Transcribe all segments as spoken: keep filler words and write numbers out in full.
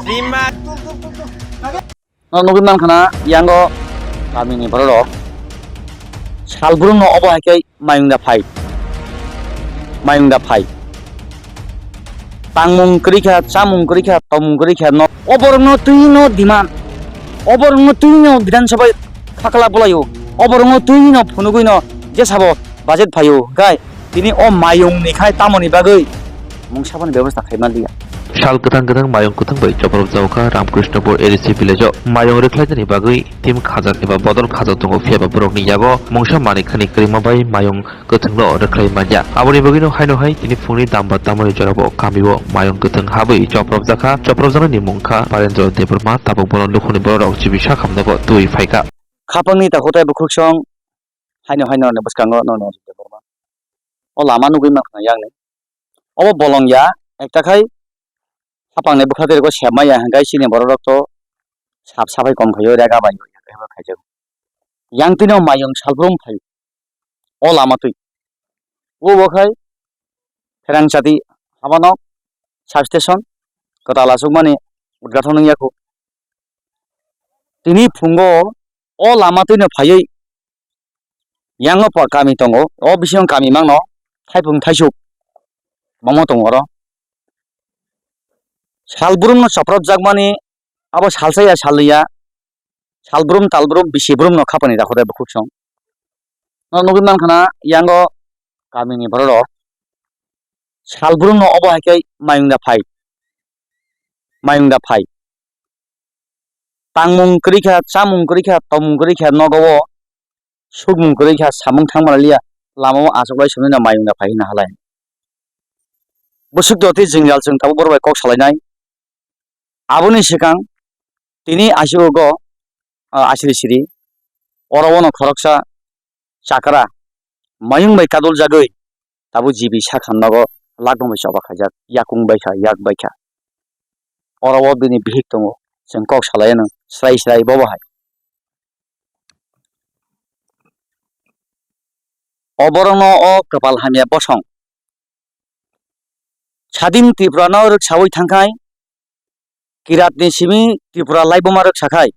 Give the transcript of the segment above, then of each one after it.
Rima. No nugwi mankha na, yango kamini bororok salbrumno obo hai khe mayung da phai, mayung da phai. Tangmung kwrwi kha, chamung kwrwi kha, tongmung kwrwi kha, no oborokno twino demand, oborokno twino Bidhan Sabha khakla bolaio, oborokno twino phunugwino je sabo budget phaio, hwnkhe tini o mayungni khai tamoni bagwi mungsa phano bebosta khai manliya. Sal kwthang kwthang mayung kwthang bai chopropjak kha Ramkrishnopur A D C village o. Mayung rwkhlainani bagwi team khajak eba bodol khajak tongo, phiya ba borokni yago mungsa manwi khani kwrwima bai mayung kwthwngno rwkhlai manya. Aboni bagwino haino hai tini phungni damba tamoni jorabo kamio mayung kwthwng habwi chopropjak kha. Chopropjaknani mung kha Parendra Debbarma, tabuk bono lukhuni bororok chibisa khamnago twi phaikha. Khapangni takhuk tei bukhuksong haino hai norokni bwskango norokni o lama nugwi mankha yang ni. Obo bolong ya, ekta khai hapang ni bwkha twi rwgo sep maya, hwnkhe chini borok rok to sap sapai kom khaio, rega bai khaijak. Yang twi no mayung salbrum phai o lama twi. Obo khai Pherangchati Habanok substation kwtal achukmani udgathon wngya kho. Tini phungo o lama twino phaiwi yango pa kami tongo, o bisingo kami mangno thaipung thaisuk kwbangma tongo oro. Salbrumno chopropjakmani abo salsa ya salya, salbrum talbrum bisi brumno khapani dakho de bukhuksong. No nugwi mankha na yango kamini bororok salbrumno obo hai khe mayung da phai, mayung da phai. Tangmung kwrwi kha, chamung kwrwi kha, tongmung kwrwi kha, nogo o sukmung kwrwi kha, samung thangma liya, lama o achuklai swnwi no mayung da phai hwnwi halai. Bwswk doti jwngjal chwng tabuk borok bai kok salainai. Aboni swkang tini aswk o, ah, asiri siri oro o no khoroksa chakra mayung bai kaduljagwi tabuk G B sakha nogo lakbom bai choba khaijak, yakung bai kha, yak bai kha. Oro o bini bihik tongo, chwng kok salai anw srai srai bobo hai. O borokno o kwpal hamya bosong. Sadin Tripura no rwksawi thangkhai, kirat ni simi Tripura laibuma rwksakhai,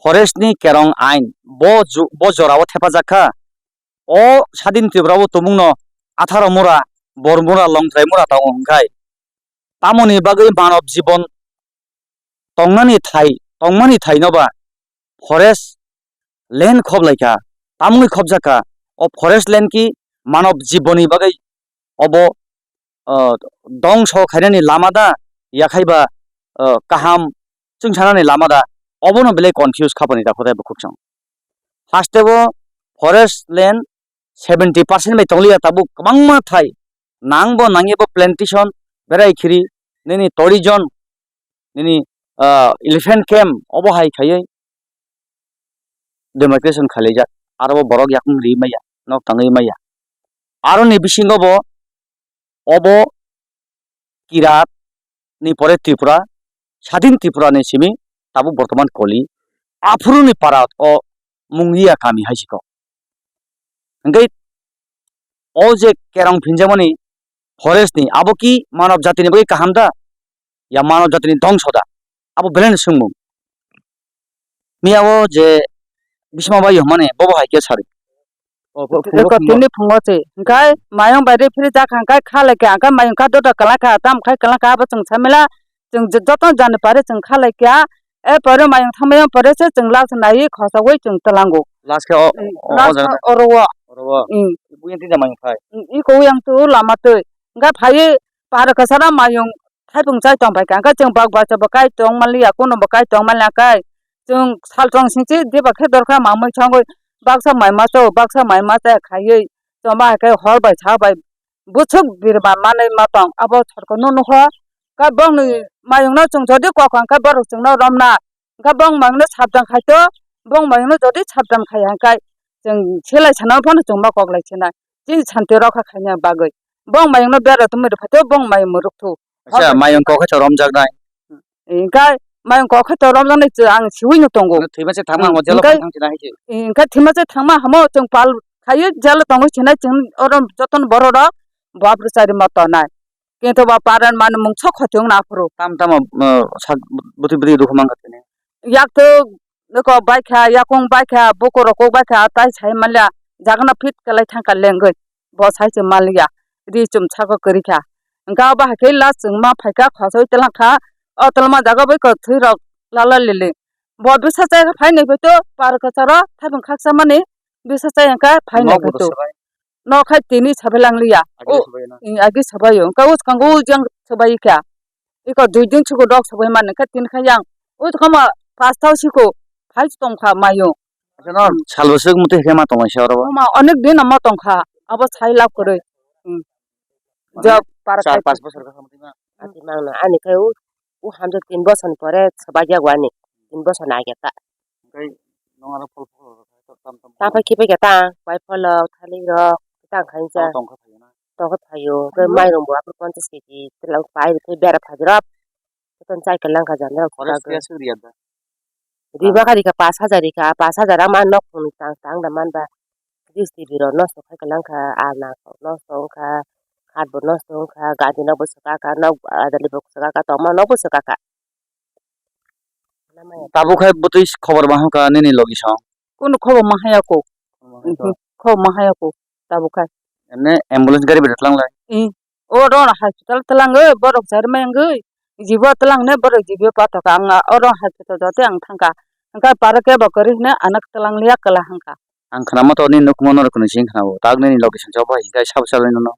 forest ni kerong ain bo ju-, bo jora o thepajak kha. O Sadin Tripura o tumung no atharo mura, bor mura, longtrai mura tongo hwnkhai. Tamoni bagwi manob jibon tongnani thai, tongmani thai no ba forest land khop lai kha, tamoni khopjak kha. O forest land ki manob jiboni bagwi obo, ah, dongso khainani lama da, yakhai ba, ah, kaham chwngsanani lama da, obono belai confuse khapani da khotai bukhuksong. Haste bo forest land seventy percent bai tongliya tabuk kwbangma thai nang bo nangya bo plantation berai khiri nini tourism nini, ah, elephant camp obo hai khaiwi demarcation khailaijak, aro bo borok yakung ri maya, nok tangwi maya. Aroni bisingo bo obo Kirat ni pore Tripura, Sadin Tripura ni simi tabuk bortoman koli. Aphuru ni para o Mungia kami hai siko. Hingke o je kerong phinjakmani forest ni, abo ki manob jatini bagwi kaham da? Ya manob jatini dongso da? Abo belai no swngmung. Miya o je bisma bai hwnmani bobo hai khe sari. O, phu-, phungo, Eko phungo. Tini phungo se. Hingkai mayung bai ri phiri jak hingkai kha lai kha, hingkai mayung kha dodo kwlai kha, tam khai kwlai kha, abo chwng samila, chwng j-, joto jani pare chwng kha lai kha. E pore mayung thangmaya pore se chwng last nai khosa wi chwng tlango. Last khe o, Mm, o, o last jaga o oro o. Oro o. Mm. Buya tida mayung phai. Mm, iko yang tu lama twi. Hingkai phai pare kwchara mayung thaipung chai tong pai kha, hingkai chwng bak bacha bo kai tong mali ya, kuno bo kai tong mali ya kai. Chwng saltong singchi diba khe dorkha mamui thangwi baksa mai macha, baksa mai macha khaiwi chwng ba hai khe hor bai sa bai bwswk birma manwi ma tong abo sorkar no nukho. Khe bongni mayung no chwng jodi kok hwn khe borok chwngno romna. Hwnkhe bong mayungno sabdan khaito, bong mayungno jodi sabdan khaiya hwnkhe chwng selai sana phano chwng ma koklai sinai. Chini santi rokha khaina bagwi. Bong mayungno bera tumwi rwphaito, bong mayung mwrwkthu. Acha, mayung kok khe to romjaknai. Hwnkhe mayung kok khe to romjaknai chwng ang siwi no tongo. Thwima se thangma hamo jelo hwnkhe, phang thang sina hai se. Hwnkhe thwima se thangma hamo chwng pal Phaiwi jalo tongwi sinai chwng oro jotono borok rok bo aphuru chari ma tongnai. Kintu bo paran mani mung sok khoti wngna aphuru. Tam tamo, uh, sak bwtwi bwtwi dukhu mankha tini. Yak to nokok bai kha, yakung bai kha, buku rok kok bai kha, tai sai manliya. Jagano fit kwlai thangkha lengwi. Bo sai se manliya. Ri chum sako kwrwi kha. Hwnkhe abo hai khe last chwng ma phaikha khosoi twlang kha. O twlangma jaga bai kwthwi rok lala lili. Bo bisa chai kha phainai bai to par kwcharo thaibung khaksa mani bisa chai hwnkha phainai bai to. Nok khai tini sabai lang liya. Agi sabai na. Agi sabai yo. Hwnkhe uskango jang sabai kha. Iko dui din suku dok sabai mani kha tini kha yang. Uskang ma pasta siku phai tong kha mayo. Acha no sal bwswk muti khe ma tong lai se oro bo. Ma onek din ma tong kha. Abo sai lab kwrwi. Hmm. Mane job para char khai pas bosor kha muti ma. Ati mangna ani khai u, u hamjak tin bosor ni pore sabai jak wani. Tin bosor ni age ta. Hwnkhe nwng aro phol phol rok tam tam. Tam phai khipai khe ta, wai phol rok, thalik rok, tang khai ja. Tong kha phaio na. Tong kha phaio. Hwnkhe mai rok bo aphuru ponchas kg twlang pai rwkhe bera phajrop. Jotono chai kwlang kha jani rok. Forest khe aswk riya da. Riba kha rikha pas hajar rikha, pas hajar ama nok phung tang tang da man ba. Fridge T V rok nosto khai kwlang kha, alna rok nosto wng kha, khat bo nosto wng kha, gadi nok bo swka kha, nok adali bo swka kha, tongma nok bo swka kha. Tabuk hai bwtwi khobor ma hwnka nini logi song? Kunu khobor ma haya ko. Khobor ma haya ko. Mhm, khobor ma haya ko tabuk hai. Ene ambulance gari bai tlang lai. I, oro hospital tlang e, borok jarmai wngwi. Jibo tlang ne, borok jibo patok ang oro hospital jote ang thangka. Hwnkhe paro kebo kwrwi hwnwi ano tlang liya kwla hwnkha. Ang khwnama to nini nukhungo norok kwnwi sing khwnao. Tak nini logi song chobo hai hwnkhe sabo chalai nono.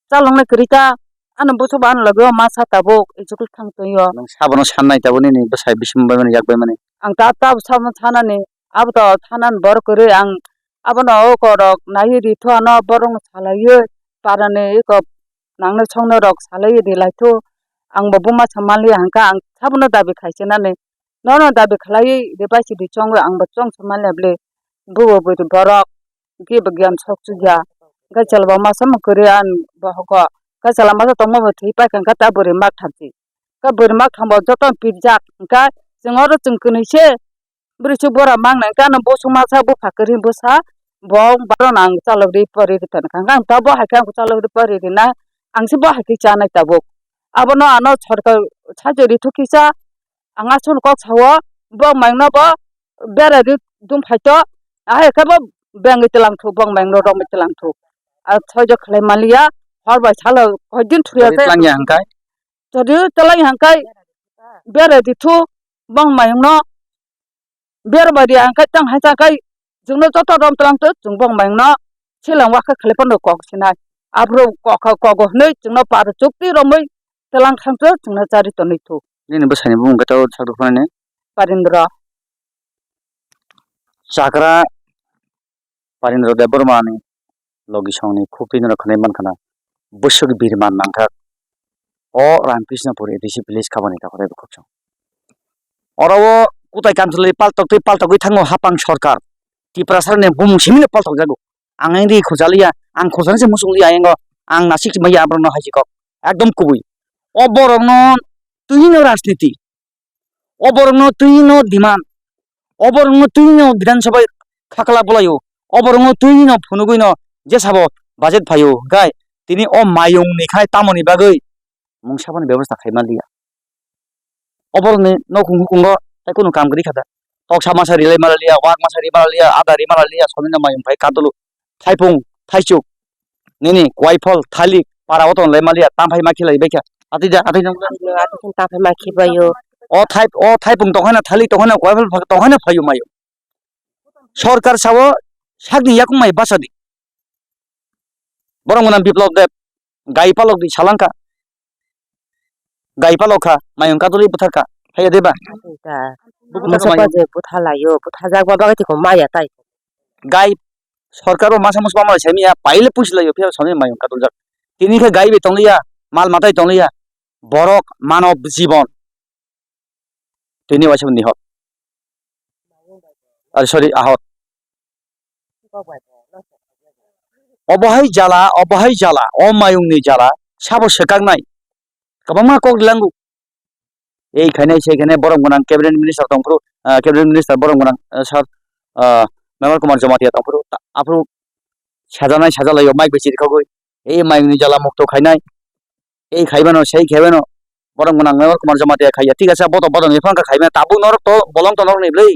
Chaloknai kwrwi ta, ano bwswk bo ano logi o ma sa tabuk, ichukul thang twi o. Nwng sabono sannai tabuk nini bwsai bisim bai mani yak bai mani. Ang ta, ta sabo sanani, abo to sanani borok kwrwi ang abono o korok naiwi ri thu ano borokno salaiwi parani eko nangno songno rok salaiwi ri lai thu. Ang bo buma sa manliya hwnkha ang sabono dabi khai se nani. Nono dabi khlaiwi de bai si di chongwi ang bo chong se manliya bwle. Bubo bwrwi borok hwnkhe bo giyan sok chukya. Hwnkhe chwla bo masa mung kwrwi ani bohogo. Hwnkhe chwla masa tongma bo thwi paikha hwnkhe ta bwrwi mak thamchi. Hwnkhe bwrwi mak thambo jotono pirjak. Hwnkhe chwng oro chwng kwnwi se bwrwi chuk bora mang nai hwnkhe ano bosong masa bupha kwrwi bwsa bo borok no ang chalok ri pori ri tongkha. Hwnkhe ang ta bo hai khe ang chalok ri pori rinai ang se bo hai khe chanai tabuk. Abono ano sorkar sajo ri thok kisa. Ang aswk kok sao, bong maino bo bera di dum phaito, ahai khe bo bengwi tlang thu, bong maino romwi tlang thu. A thoijo khlai manliya, hor bai salo koi din thuya se. Tlang ya hangkai? Chodi tlang ya hangkai, bera di thu, bong maino, bera bai di hangkai, tang hai sa kai, Chwngno joto rom tlang twi chwng bong maino silang wakha khlai phano kok sinai. Aphuru kok kha kok hwnwi chwngno par chukti romwi tlang thang twi chwngno chari tonwi thu. Nini bwsani bumung khe tei sak rwkhnani? Parindra. Chakra Parindra Debbarmani logi songni khukti norok khwnai mankha na. Bwswk birman nangkha. O Ramkrishnapur A D C village kabani takhoroi bwkhak song. Oro o kutai kamchwlwi paltoktwi paltogwi thango hapang sorkar. Tiprasarni bumung simino paltokjago. Ang ri khujaliya, ang khujani se muchungliya ayango, ang nasik maya aborokno haisi kok. Ekdom kubui. O borokno twino rajniti. O borokno twino demand. O borokno twino Bidhan Sabha khakla bolaio. O borokno twino phunugwino je sabo budget phaio. Gai tini o mayungni khai tamoni bagwi mung saboni bebosta khai manliya. Oborokni nokhung hukungo tei kunu kam kwrwi kha da. Toksa masa rilai manliya, wak masa ri manliya, ada ri manliya, somino mayung phai kadulu. Thaipung, thaichuk, nini, kwaiphol, thalik, para o tonglai manliya, tamphai ma khilai baikha. Atwi da, atwi nang. Atwi khe tamphai ma khibaio. O thai, o thaipung tongkhaina, thalik tongkhaina, kwaiphol tongkhaina phaio maio. Sorkar sao sakni yakung mai bachadi. Borok mwnam Biplop Deb, gai palok di salangka. Gai palok kha, mayung katuli bwthar kha. Haiya deba? Bwthar kha mayung. Bwtha laio, bwtha jak ba bagwi tiko maya tai. Gai sorkar bo masa musa bama semiya, paile pusi laio, phiya sami mayung katuli jak. Tini khe gai bai tongliya, mal matai tongliya. Borok manob jibon. Tini waisa nihok. Ari sorry, ahot. Obo hai jala, obo hai jala, o mayungni jala, sabo swkaknai. Kwbangma kok rilango. Ei khainai, sei khainai, borok gwnang cabinet minister tongphuru, ah, cabinet minister borok gwnang, ah, sir, ah, Mevar Kumar Jamatia tongphuru, ta-, aphuru Sajanai sajalaio mic bai chirikhogwi. Ei mic ni jala mukto khainai. Ei khaibano, sei khaibano. Borok mwnang Mevar Kumar Jamatia khaiya. Thik ase, boto boto ni phang kha khaimaya. Tabuk norok to bolong to norok ni bwlwi.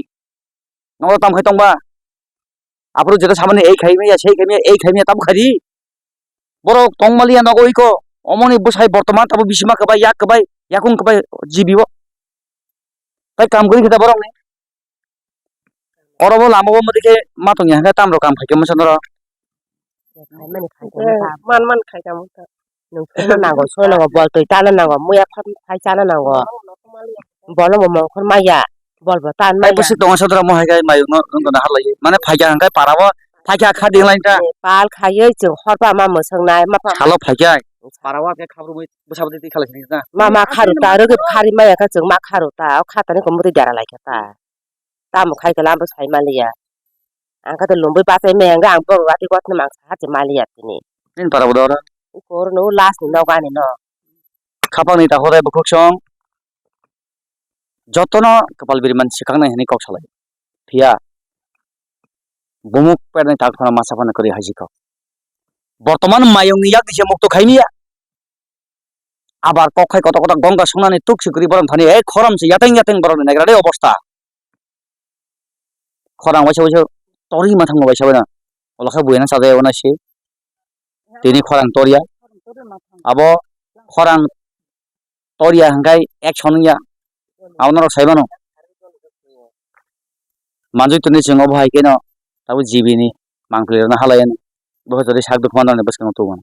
Norok tam khai tongba. Aphuru jeta samani ei khaimaya, sei khaimaya, ei khaimaya, tabuk khaidi. Borok tongmaliya nogo iko. Omoni bwsai bortoman tabuk bisima kwbai, yak kwbai, yakung kwbai jibibo. Tai kam guri khita borok ni. Oro bo lama bo mudi khe ma tongya hwnkhe tamrok kam khai khe masa norok. Khaimani khai khe masa. Man man khai khe masa. Nwng songna nango, songna nango, bol twi chana nango, muya phai chana nango. Bol no bo mongkhor maya, bol bo tan maya. Tai bwswk tongo sodra mo hai khe mayung no wngkha na halai. Mane phaikha hwnkhe para o, phaikha kha ding lai ta. Pal khaiwi chwng horpa ma mwswk nai, ma pha. Salo phaikha. Para o khe khabrumwi bwsa bwtwi khalai sini na. Ma ma kharu ta, rwgwi khari maya khe chwng ma kharu ta, o khatani khe mudi dera lai khe ta. Tamo khai khe lambo sai maliya. Ang khe to lungwi bachai maya hwnkhe ang borok watwi gotno mang saha se maliya tini. Nini para bo dora? Iko oro no last ni nogo ani no. Khapang ni ta horai bukhuk song. Jotono kwpal biriman swkang nai hwnwi kok salai. Phiya bumuk pernai tak phano masa phano kwrwi hai si kok. Bortoman mayung ni yak ni se mukto khai miya. Abar kok khai kotor kotor gongga sungnani tuk si kwrwi borok thani, ei khorom se yateng yateng borok ni naigra de obostha. Khorang waisa waisa tori ma thango waisa waisa. Ola khe buina chajai wana se. Tini khorang toriya. Abo khorang toriya hwnkhe action wngya. Abo norok sai mano. Manjui tini chwng obo hai kheno tabuk G B ni mangpili rokno halai yani. Bo hai sak duk mano ni bwskango tubun.